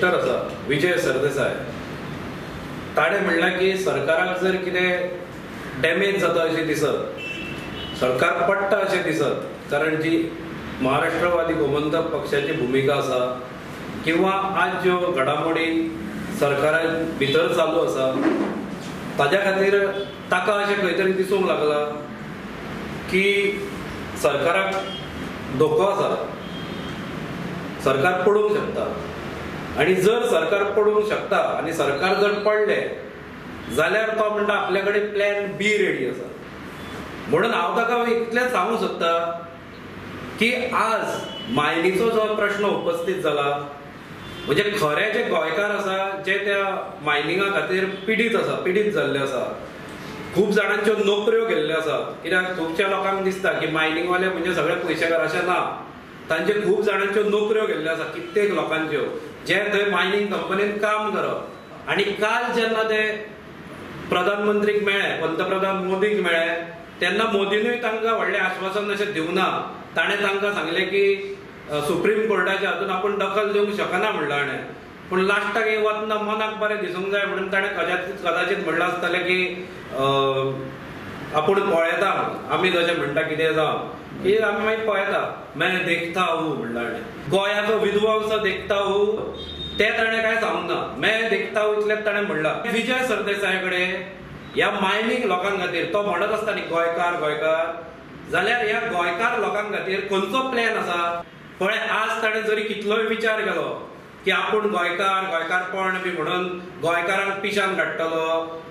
Minister आसा विजय सरदेसाय ताणें म्हणलां की सरकाराक जर कितें डॅमेज जाता अशें दिसत, सरकार पडटा अशें दिसत, कारण जी महाराष्ट्रवादी गोमंतक पक्षाची भुमिका आसा किंवा आज ज्यो घडामोडी सरकारा भितर चालू आसा ताज्या खातीर ताका अशें खंय तरी दिसूंक लागलां की सरकाराक धोको आसा, सरकार पडूंक शकता. आनी जर सरकार पडूंक शकता आनी सरकार जर पडलें जाल्यार तो म्हणटा आपल्या कडेन प्लॅन बी रेडी आसा. म्हणून हांव ताका इतलेंच सांगूंक सोदता की आज मायनीचो जो प्रश्न उपस्थित जाला म्हणजे खरे जे गोंयकार आसा जे त्या मायनिंगा खातीर पिडीत आसा, पिडीत जाल्ले आसा, खूब जाणांच्यो नोकऱ्यो गेल्ल्यो आसा. कित्याक खुबश्या लोकांक दिसता की मायनिंगवाले म्हणजे सगळे पयशेकार, अशें ना. तांचे खूब जाणांच्यो नोकऱ्यो गेल्ल्यो आसा, कित्येक लोकांच्यो जे थंय मायनिंग कंपनीन काम करप. आनी काल जेन्ना ते प्रधानमंत्रीक मेळ्ळे, पंतप्रधान मोदीक मेळ्ळे, तेन्ना मोदीनूय तांकां व्हडलें आश्वासन अशें दिवना. ताणें तांकां सांगलें की सुप्रीम कोर्टाच्या हातून आपूण दखल दिवंक शकना म्हणलां ताणें. पूण लास्टाक एक वतना मनाक बरें दिसूंक जाय म्हणून ताणें कदाचित म्हणलां आसतलें की आपूण पळयता, आमी जशें म्हणटा कितें जावं की आमी मागीर पळयता, मैं देखता हूं म्हणलां ताणें. गोंयाचो विध्वंस देखता हूं तें ताणें कांय सांगूंक ना, मैं देखता हूं इतलेंच ताणें म्हणलां. विजय सरदेसाय कडेन ह्या मायनींग लोकां खातीर तो म्हणत आसता न्ही गोंयकार गोंयकार, जाल्यार ह्या गोंयकार लोकां खातीर खंयचो प्लॅन आसा पळय. आज ताणें जरी कितलोय विचार केलो की आपूण गोंयकार गोंयकारपण बी म्हणून गोंयकारांक पिशान काडटलो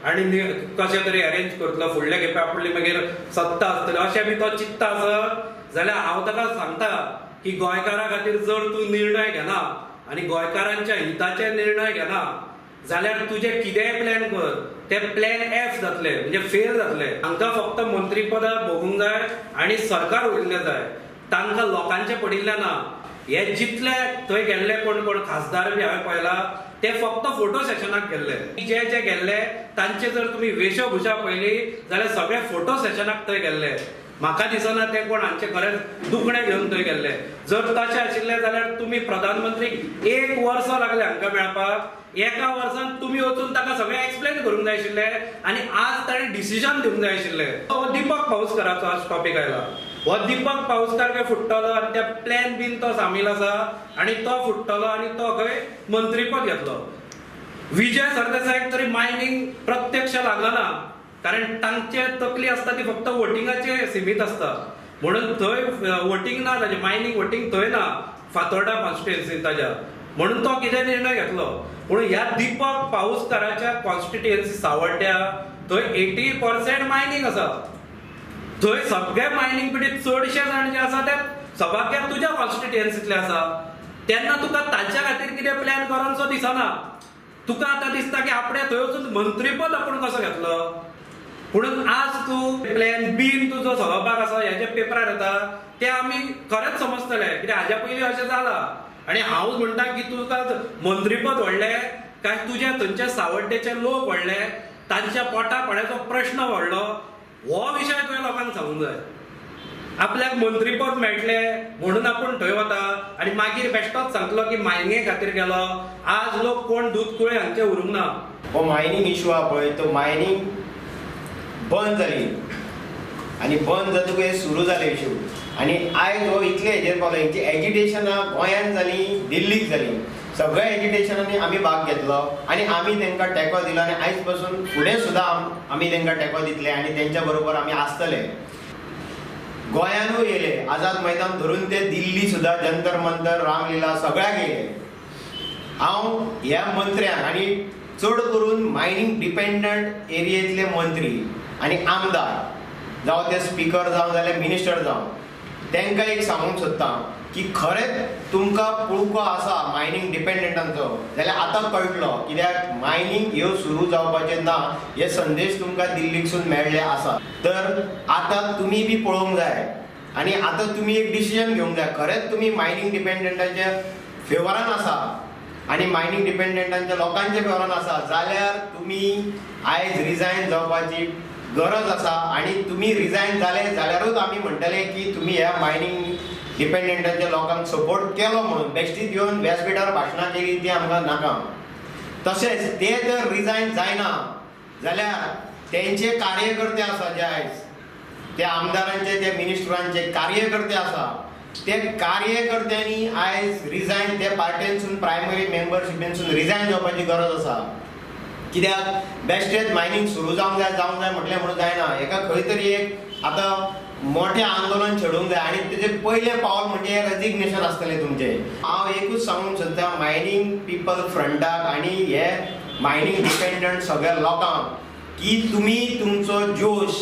आनी कशें तरी अरेंज करतलो, फुडले खेपे आपली मागीर सत्ता आसतली अशें बी तो चित्ता आसत जाल्यार हांव ताका सांगता की गोंयकारा खातीर जर तूं निर्णय घेना आनी गोंयकारांच्या हिताचे निर्णय घेना जाल्यार तुजें कितेंय प्लॅन कर, ते प्लॅन एफ जातले, म्हणजे फेल जातले. हांकां फक्त मंत्रीपदां भोगूंक जाय आनी सरकार उरिल्लें जाय, तांकां लोकांचें पडिल्लें ना. हे जितले थंय गेल्ले कोण कोण खासदार बी हांवें पळयला ते फक्त फोटो सेशनाक गेल्ले. जे जे गेल्ले तांचे जर तुमी वेशभुशा पळयली जाल्यार सगळे फोटो सेशनाक थंय गेल्ले. म्हाका दिसना ते कोण हांचे खरेंच दुखणें घेवन थंय गेल्ले. जर तशें आशिल्लें जाल्यार तुमी प्रधानमंत्रीक एक वर्स लागलें हांकां मेळपाक, एका वर्सान तुमी वचून ताका सगळें एक्सप्लेन करूंक जाय आशिल्लें आनी आज ताणें डिसिजन दिवंक जाय आशिल्लें. हो दीपक पाऊसकाराचो आज टॉपीक आयला. हो दीपक पाऊसकार खंय फुट्टलो आनी त्या प्लॅन बीन तो सामील आसा आनी तो फुट्टलो आनी तो खंय मंत्रीपद घेतलो. विजय सरदेसायक तरी मायनींग प्रत्यक्ष लागना, कारण तांचे तकली आसता ती फक्त वोटिंगाचे सीमीत आसता, म्हणून थंय वोटींग ना ताजें, मायनींग वोटींग थंय ना फातोर्डा कॉन्स्टिट्युएन्सीन ताज्या, म्हणून तो कितें निर्णय घेतलो. पूण ह्या दीपक पाऊसकाराच्या कॉन्स्टिट्युएन्सी सावड्ड्या थंय 80% मायनींग आसा. थंय सगळे मायनींग पिडीत चडशे जाण जे आसा ते सभाग्या तुज्या कॉन्स्टिट्युएन्सींतले आसा. तेन्ना तुका ताच्या खातीर कितें प्लॅन करूनसो दिसना. तुका आतां दिसता की आपणें थंय वचून मंत्रीपद आपूण कसो घेतलो. म्हणून आज तूं प्लॅन बीन तुजो सहभाग आसा हेजे पेपरार येता ते आमी खरेंच समजतले कित्याक हाज्या पयलीं अशें जालां. आनी हांव म्हणटा की तुका मंत्रीपद व्हडलें काय तुज्या थंयच्या सावड्डेचे लोक व्हडले, तांच्या पोटा पाण्याचो प्रश्न व्हडलो, हो विशय तुवें लोकांक सांगूंक जाय. आपल्याक मंत्रीपद मेळटलें म्हणून आपूण थंय वता आनी मागीर बेश्टोच सांगतलो की मायनिंगे खातीर गेलो. आज लोक कोण दूद कुळे हांचे उरूंक ना. हो मायनींग इशू आहा पळय तो मायनींग बंद जाली आनी बंद जातकूच हे सुरू जाले इशू. आनी आयज हो इतले हेजेर पावलो, हेंची एजिटेशनां गोंयांत जालीं, दिल्लीक जालीं, सगळ्या एजिटेशनांनी आमी भाग घेतलो आनी आमी तांकां टेको दिलो आनी आयज पासून फुडें सुद्दां आमी तांकां टेको दितले आनी तेंच्या बरोबर आमी आसतले. गोंयानूय येयले, आझाद मैदान धरून ते दिल्ली सुद्दां जंतर मंतर रामलीला सगळ्याक येयले. हांव ह्या मंत्र्यांक आनी चड करून मायनींग डिपेंडंट एरियेंतले मंत्री आनी आमदार जावं ते स्पिकर जावं जाल्यार मिनिस्टर जावं, तांकां एक सांगूंक सोदता की खरेंच तुमकां पुळको आसा मायनींग डिपेंडंटांचो जाल्यार आतां कळटलो, कित्याक मायनींग ह्यो सुरू जावपाचें ना हे संदेश तुमकां दिल्लीकसून मेळ्ळे आसा. तर आतां तुमी बी पळोवंक जाय आनी आतां तुमी एक डिसिजन घेवंक जाय, खरेंच तुमी मायनींग डिपेंडंटाच्या फेवरान आसा आनी मायनींग डिपेंडंटांच्या लोकांच्या फेवरान आसा जाल्यार तुमी आयज रिजायन जावपाची गरज आसा. आनी तुमी रिजायन जाले जाल्यारूच आमी म्हणटले की तुमी ह्या मायनींग डिपेंडंटाच्या लोकांक सपोर्ट केलो म्हणून बेश्टीच येवन व्यासपिठार भाशणां केली ती आमकां नाका. तशेंच ते जर रिजायन जायना जाल्यार तेंचे कार्यकर्ते आसा जे आयज ते आमदारांचे ते मिनिस्टरांचे कार्यकर्ते आसा ते कार्यकर्त्यांनी आयज रिजायन ते पार्टेनसून प्रायमरी मेंबरशिपेनसून रिजायन जावपाची गरज आसा. कित्याक बेश्टेच मायनींग सुरू जावंक जाय जावंक जाय म्हटलें म्हणून जायना, हेका खंय तरी एक आतां मोठें आंदोलन छेडूंक जाय आनी तेजें पयलें पावल म्हणजे रेजिग्नेशन आसतलें तुमचें. हांव एकूच सांगूंक सोदता मायनींग पिपल फ्रंटाक आनी हे मायनींग डिपेंडंट सगळ्या लोकांक की तुमी तुमचो जोश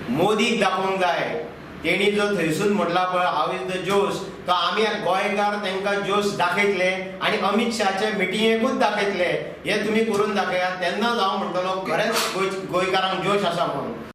मोदीक दाखोवंक जाय. तेणी जो थंयसून म्हटला पळय how is the जोश, तो आमी गोंयकार तांकां जोश दाखयतले आनी अमीत शहाचे मिटिंगेकूच दाखयतले. हे तुमी करून दाखयात तेन्नाच हांव म्हणटलो खरेंच गोंयकारांक जोश आसा म्हणून.